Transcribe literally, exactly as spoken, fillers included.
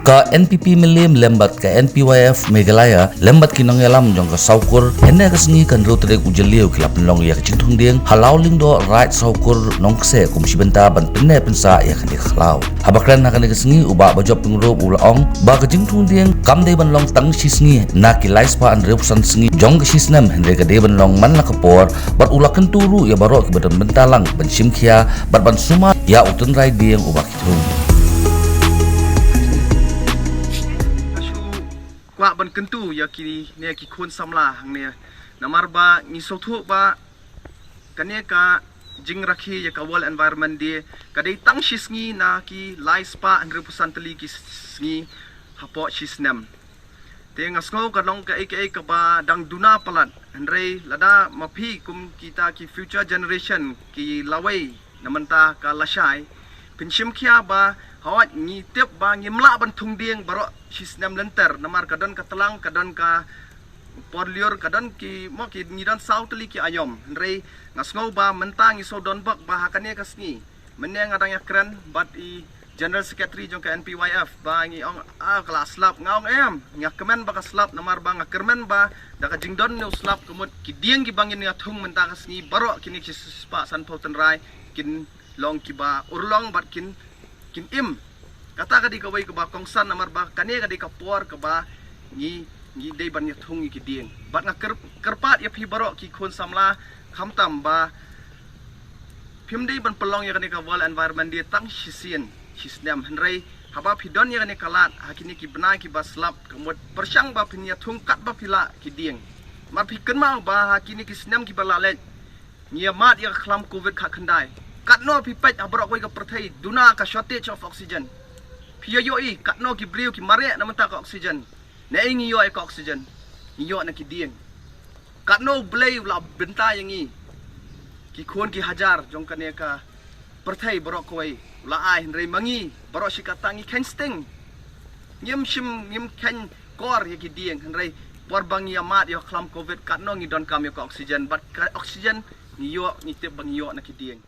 Ka N P P Mylliem lem bad ka N P Y F Meghalaya lem bad ki nongïalam jong ka Sawkur, hynne ka sngi ka hynriew tarik u Jylliew ki la pynlong ïa ka jingthung dieng ha Lawlyngdoh Raid Sawkur Nongkseh kum shi bynta ban pynneh pynsah ïa kane ka khlaw. Haba kren ha kane ka sngi, u Bah Bajop Pyngrope u la ong ba ka jingthung dieng kam dei ban long tang shi sngi na ki lai spah hynriewphew san sngi jong ka shi snem, hynrei ka dei ban long man la ka por, bad u la kyntu ruh ïa baroh kiba don bynta lang ban shim khia bad ban sumar ïa u tynrai dieng uba ki thung. Kwah ban kyntu ïa kine ki khun samla hangne, namar ba ngi sngewthuh ba kane ka jingrakhe ïa ka World Environment Day ka dei tang shi sngi na ki lai spah hynriewphew san tylli ki sngi hapoh shi snem. Te nga sngew ka long kaei kaei kaba dang duna palat, hynrei lada ma phi kum kita ki future generation ki lawei na mynta ka lashai, phin shim khia ba hawat ngi tip ba ngim lah ban thung dieng baroh shi snem lynter, namar ka don ka tlang, ka don ka por lyiur, ka don ki, mo, ki, ngi don saw tylli ki aïom. Hynrei nga sngew ba mynta ngi shu don bok ba ha kane ka sngi, mynne nga dang ïakren bad i General Secretary jong ka N P Y F ba ngi ong, ah, ka la slap. Nga ong, em, nga kmen ba ka slap, namar ba nga kyrmen ba da ka jingdon ne u slap ka mut ki dieng kiba ngin ïa thung mynta ka sngi baroh kine ki shi spah sanphew tynrai kin long kiba urlong bad kin, kin im. Kata ka dei kawei kaba kongsan, namar ba kane ka dei ka por kaba ngi, ngi dei ban ïa thung ïa ki dieng. Bad nga kyr-, kyrpad ïa phi baroh ki khun samla, khamtam ba phim dei ban pynlong ïa kane ka World Environment Day tang shisien shi snem, hynrei haba phi don ïa kane ka lad ha kine ki bnai kiba slap, ka mut pyrshang ba phin ïa thung katba phi lah ki dieng. Namar phi kynmaw ba ha kine ki snem kiba la leit, ngi ïa mad ïa ka khlam covid khatkhyndai. Katno phi peit ha baroh kawei ka pyrthei duna ka shortage of oxygen. Phi ïoh ïohi katno ki briew ki mareh na mynta ka oxygen. Naei ngi ïoh ïa ka oxygen? Ngi ïoh na ki dieng. Katno u Blei u la bynta ïa ngi, ki khun ki hajar jong kane ka pyrthei baroh kawei u la ai, hynrei ma ngi baroh shi katta ngi kheiñ sting. Ngim shim, ngim kheiñ kor ïa ki dieng, hynrei por ba ngi ïa mad ïa ka khlam covid, katno ngi donkam ïa ka oxygen, bad ka oxygen ngi ïoh, ngi tip ba ngi ïoh na ki dieng.